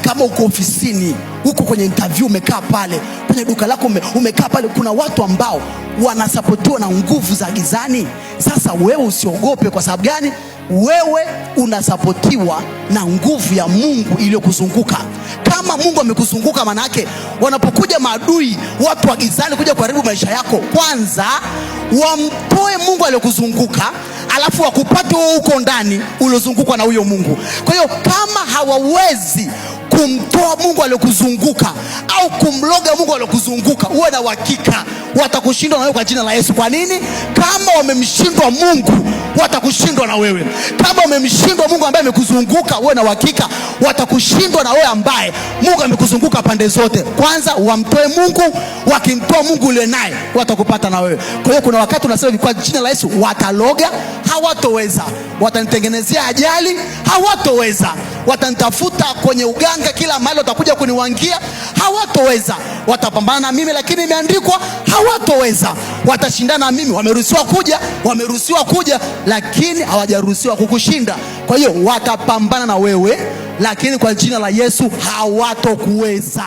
Kama uko ofisini, uko kwenye interview, umekaa pale kwenye duka lako, umekaa pale, kuna watu ambao wanasapotiwa na nguvu za gizani. Sasa wewe usiogope. Kwa sababu gani? Wewe unasapotiwa na nguvu ya Mungu iliyokuzunguka. Kama Mungu amekuzunguka, maana yake wanapokuja maadui, watu wa gizani kuja kuharibu maisha yako, kwanza wamtoe Mungu aliyokuzunguka, alafu wakupate wewe huko ndani uliozungukwa na huyo Mungu. Kwa hiyo kama hawawezi kumtoa Mungu aliyokuzunguka au kumloga Mungu aliyokuzunguka, uwe na uhakika watakushindwa na wewe kwa jina la Yesu. Kwa nini? Kama wamemshindwa Mungu, watakushindwa na wewe. Kama wamemshindwa Mungu ambaye amekuzunguka, uwe na uhakika watakushindwa na wewe ambaye Mungu amekuzunguka pande zote. Kwanza wamtoe Mungu, wakimtoa Mungu uliye naye watakupata na wewe. Kwa hiyo kuna wakati unasema kwa jina la Yesu, wataloga, hawatoweza, watanitengenezea ajali, hawatoweza, watanitafuta kwenye uganga kila mahali, watakuja kuniwangia, hawatoweza, watapambana na mimi, lakini imeandikwa hawatoweza, watashindana na mimi. Wameruhusiwa kuja, wameruhusiwa kuja, lakini hawajaruhusiwa kukushinda. Kwa hiyo watapambana na wewe, lakini kwa jina la Yesu hawatokuweza.